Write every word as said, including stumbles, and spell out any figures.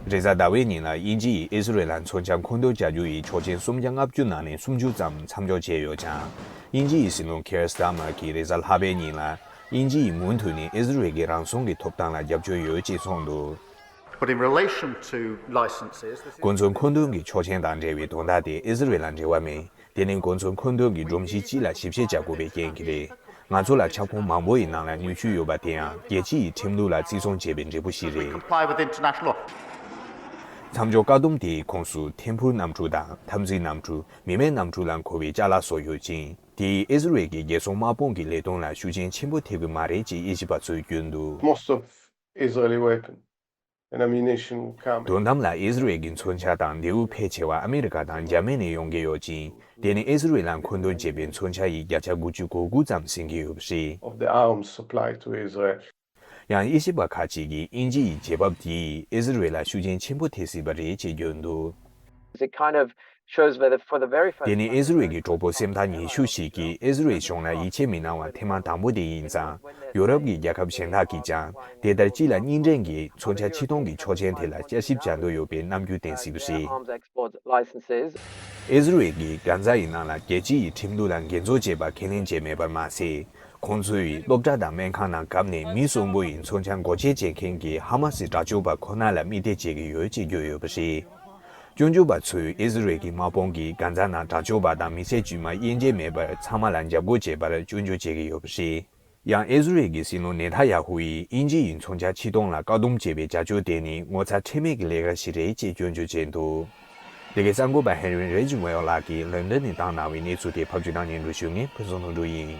རེས་གཟའ་ཟླ་བའི་ཉིན་ལ་དབྱིན་ཇི་ཡིས་ཨི་ཟི་རེལ་ལ་མཚོན་ཆ་མཁོ་འདོན་བྱ་རྒྱུ་ཡི་ཆོག་མཆན་སུམ་བརྒྱ་ལྔ་བཅུ་ནང་ནས་སུམ་ཅུ་ཙམ་མཚམས་འཇོག་བྱས་ཡོད་ཀྱང་། དབྱིན་ཇི་ཡི་སྲིད་བློན་ཁེར་སི་ཏཱ་མར་གྱིས་རེས་གཟའ་ལྷག་པའི་ཉིན་ལ་དབྱིན་ཇི་ཡིས་མུ་མཐུད་ནས་ཨི་ཟི་རེལ་གྱི་རང་སྲུང་གི་ཐོབ་ཐང་ལ་རྒྱབ་སྐྱོར་ཡོད་ཅེས་གསུངས་འདུག། But in relation to licenses, this is གོ་མཚོན་མཁོ་འདོན་གྱི་ཆོག་མཆན་དང་འབྲེལ་བའི་དོན་དག་དེ་ཨི་ཟི་རེལ་ལ་འབྲེལ་བ་མེད། དེ་ནི་གོ་མཚོན་མཁོ་འདོན་གྱི་སྒྲོམ་གཞི་སྤྱི་ལ་ཞིབ་བཤེར་བྱ་དགོས་པའི་རྐྱེན་གྱིས་རེད། ང་ཚོ་ལ་ཁྱབ་ཁོངས་མང་པོ་ཡི་ནང་ལ་ནུས་ཤུགས་ཡོད་པ་དེ་ཡང་རྒྱལ་སྤྱི་ཡི་ཁྲིམས་ལུགས་ལ་བརྩི་སྲུང་བྱེད་པའི་འབྲས་བུ་ཞིག་རེད། Comply with international law. མཚམས་འཇོག་བཀག་སྡོམ་དེའི་ཁོངས་སུ་ཐད་འཕུར་གནམ་གྲུ་དང་འཐབ་འཛིང་གནམ་གྲུ། མི་མེད་གནམ་གྲུ་ལ་མཁོ་བའི་ཅ་ལག་སོགས་ཡོད་ཅིང་། དེས་ཨི་ཟི་རེལ་གྱི་རྒྱལ་སྲུང་དམག་དཔུང་གི་ལས་དོན་ལ་ཤུགས་རྐྱེན་ཆེན་པོ་ཐེབས་ཀྱི་མ་རེད་ཅེས་དབྱེ་ཞིབ་པ་ཚོས་བརྗོད་འདུག། Most of Israeli weapon and ammunition will come. དོན་དམ་ལ་ཨི་ཟི་རེལ་གྱི་མཚོན་ཆ་དང་མདེའུ་ཕལ་ཆེ་བ་ཨ་མི་རི་ཀ་དང་འཇར་མ་ནིས་ཡོང་གི་ཡོད་ཅིང་། དེ་ནི་ཨི་ཟི་རེལ་ལ་མཁོ་འདོན་བྱེད་པའི་མཚོན་ཆ་ཡི་བརྒྱ་ཆ་དགུ་བཅུ་གོ་དགུ་ཙམ་ཟིན་གྱི་ཡོད་པ་རེད། Of the arms supply to Israel. ཡང་དབྱེ་ཞིབ་པ་ཁག་ཅིག་གིས་དབྱིན་ཇི་ཡི་རྗེས་བབས་དེས་ཨི་ཟི་རེལ་ལ་ཤུགས་རྐྱེན་ཆེན་པོ་ཐེབས་སྲིད་པ་རེད་ཅེས་བརྗོད་འདུག། It kind of shows that for the very first དེ་ནི་ཨི་ཟི་རེལ་གྱི་གྲོགས་པོ་སེམས་ཐག་ཉེ་ཤོས་ཤིག་གིས་ཨི་ཟི་རེལ་གཞུང་ལ་ཡིད་ཆེས་མི་གནང་བ་ཐེངས་མ་དང་པོ་དེ་ཡིན་ཙང་། ཡོ་རོབ་ཀྱི་རྒྱལ་ཁབ་གཞན་དག་གིས་ཀྱང་དེ་ལྟར་སྤྱི་ལ་གཉིས་འདྲེན་གྱི་མཚོན་ཆ་ཕྱིར་གཏོང་གི་ཆོག་མཆན་དེ་ལ་བསྐྱར་ཞིབ་བྱ་འདོད་ཡོད་པའི་རྣམ་འགྱུར་བསྟན་སྲིད་པ་རེད། Arms export licenses. ཨི་ཟི་རེལ་གྱིས་གྷན་ཛ་ཡི་ནང་ལ་རྒྱལ་སྤྱི་ཡི་ཁྲིམས་ལུགས་ལ་འགལ་འཛུགས་བྱས་པ་ཁས་ལེན་བྱས་མེད་པར་མ་ཟད། ཁོང་ཚོས་སློབ་གྲྭ་དང་སྨན་ཁང་ནང་བཀབ་ནས་མི་གསོན་པོ་ཡི་མཚོན་ཆ་འགོག་བཅད་བྱེད་མཁན་གྱི་ཧ་མ་སི་དྲག་སྤྱོད་པ་ཁོ་ན་ལ་དམིགས་གཏད་བྱེད་ཀྱི་ཡོད་ཅེས་བརྗོད་ཡོད་པ་རེད། སྐྱོན་བརྗོད་པ་ཚོས་ཨི་ཟི་རེལ་གྱི་དམག་དཔུང་གིས་གྷན་ཛ་ནང་དྲག་སྤྱོད་པ་དང་མི་སེར་དཀྱུས་མ་དབྱེ་འབྱེད་མེད་པར་ཚང་མ་ལ་འཇབ་རྒོལ་བྱས་པར་སྐྱོན་བརྗོད་བྱེད་ཀྱི་ཡོད་པ་རེད། ཡང་ཨི་ཟི་རེལ་གྱི་སྲིད་བློན་ནེ་ཐ་ཡ་ཧུ་ཡིས་དབྱིན་ཇི་ཡི་མཚོན་ཆ་ཕྱིར་གཏོང་ལ་བཀག་སྡོམ་བྱས་པའི་བྱ་སྤྱོད་དེ་ནི་ངོ་ཚ་ཁྲེལ་མེད་ཀྱི་ལས་ཀ་ཞིག་རེད་ཅེས་སྐྱོན་བརྗོད་བྱས་འདུག། འདི་གའི་གསར་འགོད་པ་ཧེན་རི་རེ་ཇི་ཝེལ་ལགས་ཀྱིས་ལན་ཌན་ནས་བཏང་གནང་བའི་གནས་ཚུལ་དེ་ཕབ་སྒྱུར་དང་སྙན་སྒྲོན་ཞུ་མཁན་ཕུན་ཚོགས་ནོར་བུ་ཡིན།